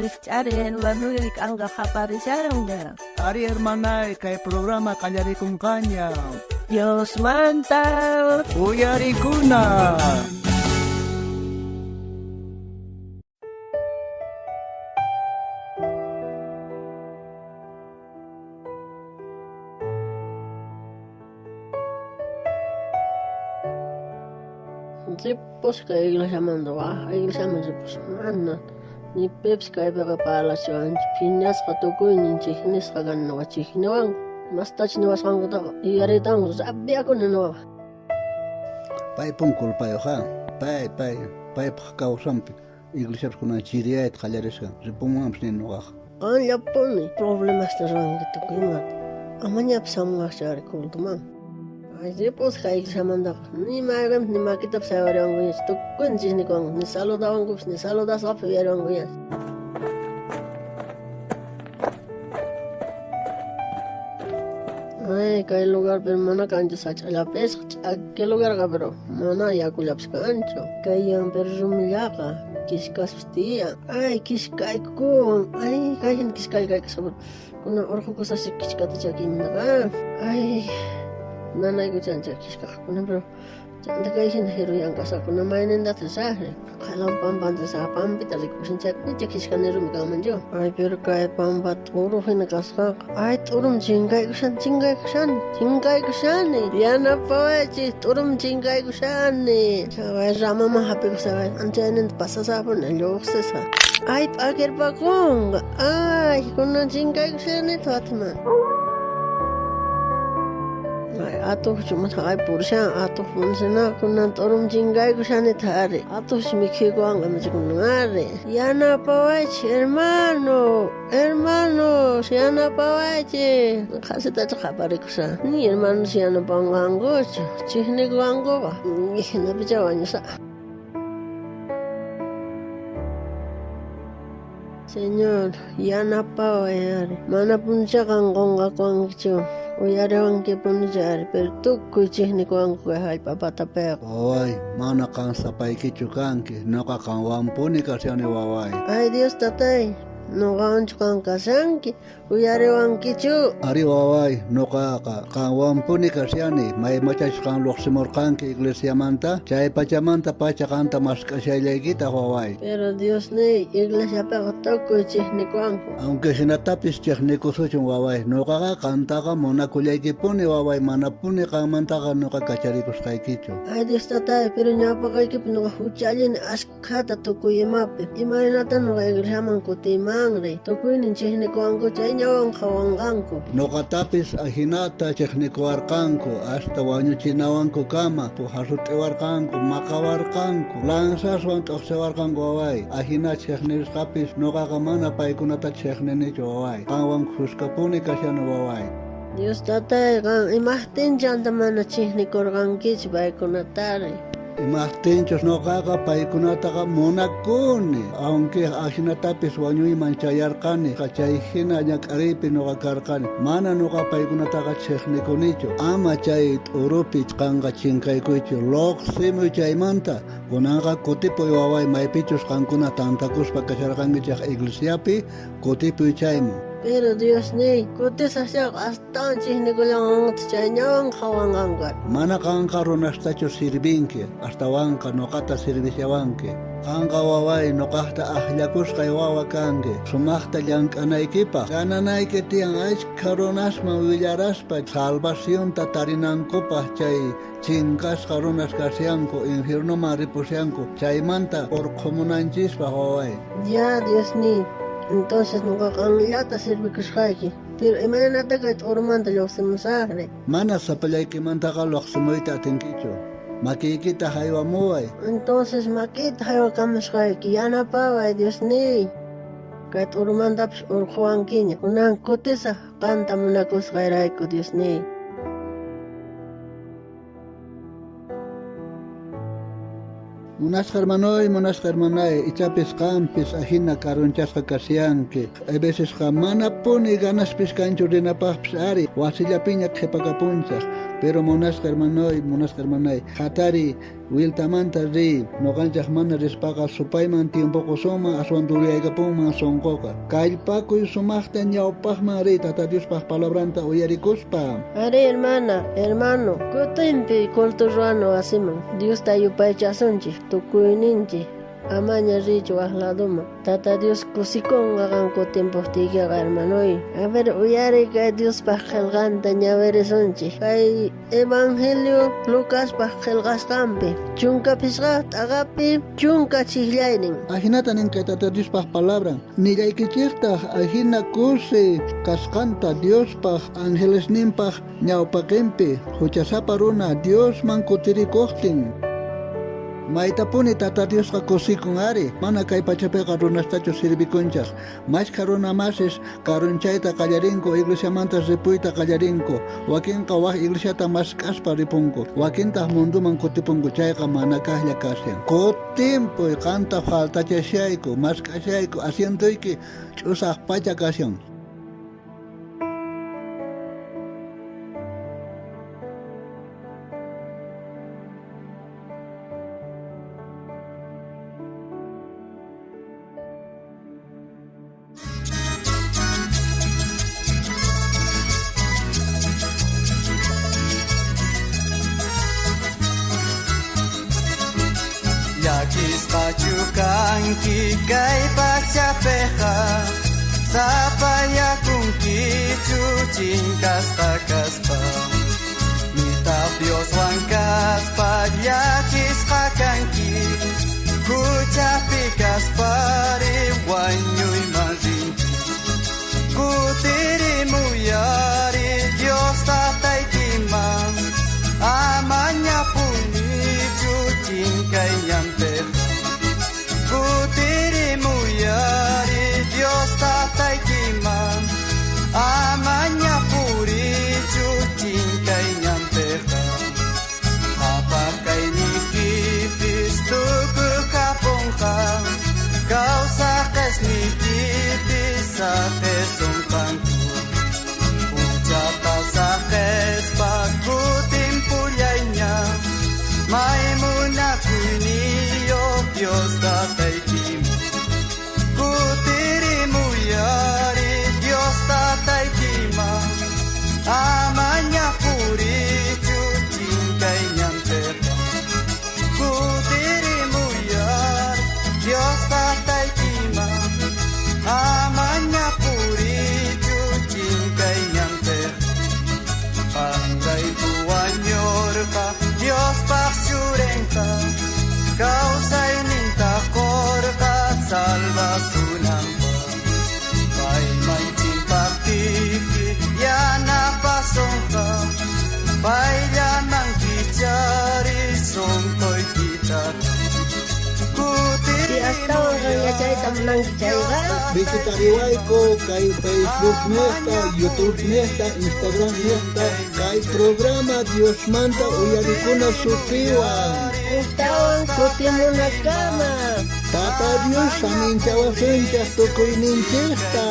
Rijch'ariy hermanoy, k'anqa qaparishanña. Ari hermanay, kay programa qallarikunqaña. Diosmanta Uyarikuna. Ripusqa iglesiamanta waj iglesiaman ripusqa mana ni pipis kaypiqa parlachiwanchu phiñasqa tukuynin chejnisqa kani noqa chejniwanku imastachus niwasqankutaqa yuyariytawan rabiakuni noqaqa. Paypun culpayoj ah, pay pay paypaj kawsanpi iglesiapis kunan chiriyayta qallarisqa ripunmanpis nini noqaqa. Qanllapuni problemasta ruwanki tukuy imata. Amañapis jamuwajchu ari cultoman. Ay, ripusqa iglesiamantaqa ni mayqenpis ni makitapis jaywariwankuñachu tukuynin chejnikuwanku ni saludawankupis ni saludasqapis uyariwankuñachu. Ay, kay lugarpi mana kanchu sach'allapisqa, ch'aki lugarqa pero mana yakullapis kanchu. Kay yanpi rumillaqa kiskaspis tiyan. Ay, kiskaykuwan. Ay, kay jina kiskaykaykusqa kunan urqhukusasqa kichkata chakiymantaqa. Ay, nanaykuchan chay kiskaqa kunan pero chanta kay jina jiruyan kasqakuna maynintataq risaqri. Qhalan pampanta risaq pampita rikukushan chaypi nicha kiskani rumi kanmanchu. Ay, pero kay pampa t'uru jina kasqaqa. Ay, t'urum chinkaykushani, chinkaykushani, chinkaykushani. Yanapawaychis, t'urum chinkaykushani. Chay ramaman hap'ikusaq, anchayninta pasasaqpuni lluqsisqa. Ay, p'akirpakunqa. Ay, kunan chinkaykushanita watiman. Ay, atuqchu ay purishan, atuq purishan, kunan t'urum chinkaykushanita ari. Atuqchu mikhuykuwanqa imachu kunan ari. Yanapawaychis, hermano, hermanos, yanapawaychis. Qhasitachu qhaparikushan. Ni hermanos yanapanqankuchu, chejnikuwankuqa. Jinapichá wañusaq. Señor, yanapaway ari. Mana punicha qan qonqakuwankichu, uyariwankipunicha ari, pero tukuy chejnikuwanku kay jallp'a patapiqa. Waway, mana qan sapaykichu kanki, noqa qanwanpuni kashani waway. Ay Dios tatay, noqawanchu qan kashanki, uyariwankichu? Ari waway, noqaqa qanwanpuni kashani, maymachachus qan llojsimorqanki iglesiamanta, chay pachamanta pacha qanta mask'ashallaykitaq waway. Pero Diosniy, iglesiapiqa tukuy chejnikuwanku. Aunque jinatapis chejnikusuchun waway, noqaqa qantaqa munakullaykipuni waway, manapuni qanmantaqa noqa kacharikusqaykichu. Ay Dios tatay, pero ñawpaqaykipi noqa juchallini ashkhata tukuy imapi. Imaynatan noqa iglesiaman kutiymanri? Tukuynin chejnikuwanku, chay ñawan qhawanqanku. Noqatapis ajinata chejnikuwarqanku, hasta wañuchinawankukama, jasut'iwarqanku, maqawarqanku, lanzaswan t'ojsiwarqanku waway. Ajina chejnisqapis noqaqa mana paykunata chejninichu waway. Qanwan khuskapuni kashani waway. Dios tatay, qan imajtin chanta mana chejnikurqankichu paykunatari? Imajtinchus noqaqa paykunataqa munakuni, aunque ajinatapis wañuyman chayarqani, chay jina ñak'ariypi noqa karqani. Mana noqa paykunataqa chejnikunichu. Ama chay t'urupi qanqa chinkaykuychu, lloqsimuy chaymanta. Kunanqa kutipuy waway, maypichus qankuna tantakuspa kasharqankichej iglesiapi, kutipuy chayman. Pero Diosniy, kutisaq chayqa astawan chejnikullawanqataq chay ñawan qhawanqanku. Mana qanqa runastachu sirvinki, astawanqa noqata sirvishawanki. Qanqa waway, noqajta ajllakusqay wawa kanki, sumajta llank'anaykipaj. Gananayki tiyan ashkha runasman willaraspa salvacionta tarinankupaj chay chinkasqa runas kashanku, infiernoman ripushanku, chaymanta urqhumunanchispaj waway. Ya, Diosniy, entonces noqa qanllata sirvikusqayki. Pero imaynata kay t'urumanta lluqsimusaqri? Mana sapallaykimantaqa lluqsimuyta atinkichu. Makiykita haywamuway. Entonces makiyta haywakamusqayki, yanapaway Diosniy. Kay t'urumantapis urqhuwankiña. Kunan kutisaq qanta munakusqayrayku Diosniy. Munasqa hermanoy, munasqa hermanay, ichapis qampis ajina karunchasqa kashanki. Hay vecesqa manapuni ganaspis kanchu rinapaqpis ari, wasillapiña qhipakapunchaq. Pero munasqa hermanoy, munasqa hermanay, hatari Wiltamanta riy. Noqanchej mana rispaqa supayman tiempo qosunman, aswan duruyaykapunman sonqoqa. Kallpakuy sumaqta ñawpaqman riy Tata Diospaj palabranta uyarikuspa. Ari hermana, hermano, kutinpi culto ruwana wasiman Diosta yupaychasunchik tukuyninchik. Amaña riychu waj ladoman. Tata Dios kusikonqa qan kutinpojtiykiqa, hermanoy. A ver, uyariy kay Diospaj qhelqanta ñawirisunchik. Kay Evangelio Lucaspaj qhelqasqanpi, 15 t'aqapi, 10 chijllaynin. Ajinata nin kay Tata Diospaj palabran. Nillaykichejtaj ajina kusi kasqanta Diospaj angelesninpaj ñawpaqinpi huchasapa runa Diosman kutirikojtin. Maytapuni Tata Diosqa kusikun ari, mana kay pachapiqa runastachu sirvikunchaj. Mashkha runa masis karunchayta qallarinku, iglesiamanta ripuyta qallarinku. Wakinqa waj iglesiata mask'aspa ripunku, wakintaj munduman kutipunku, chayqa mana kajlla kashan. Kutimpuy qanta faltachashayku, mask'ashayku, asientoyki ch'usaj pacha kashan. Llakisqachu kanki kay pachapiqa, sapayakunkichu chinkasqa kaspa, nitaq Dioswan kaspa llakisqa kanki, huchapi kaspari wañuyman rinki. Kutirimuyari Dios tataykiman, amañapunichu chinkay ñanpiqa. Kutirimuyari Dios tataykiman, amañapurichu chinkay ñanpiqa. Qhapaqayniykipis tukukapunqa, kawsaqesniykipis saqesunqanku. Huchata saqespa kutimpullayña, may munakuyniyuq Dios tataykiman. Kutirimuyari Dios tataykiman, amañapurichu chinkay ñanpiqa. Kutirimuyari Dios tataykiman, amañapurichu chinkay ñanpiqa. Qanrayku wañurqa Diospaj churenqa, kawsayninta qorqa salvasunanpaq. Payman chimpaptiyki yanapasonqa, payllaman kichari sonqoykitaqa. Astawan yachayta munanki chayqa, Visitariwayku kay Facebook nesta, YouTube nesta, Instagram nesta, kay programa Diosmanta uyarikuna sutiwan. Ujtawan kutimunakama. Tata Dios saminchawasunchaj tukuyninchejta.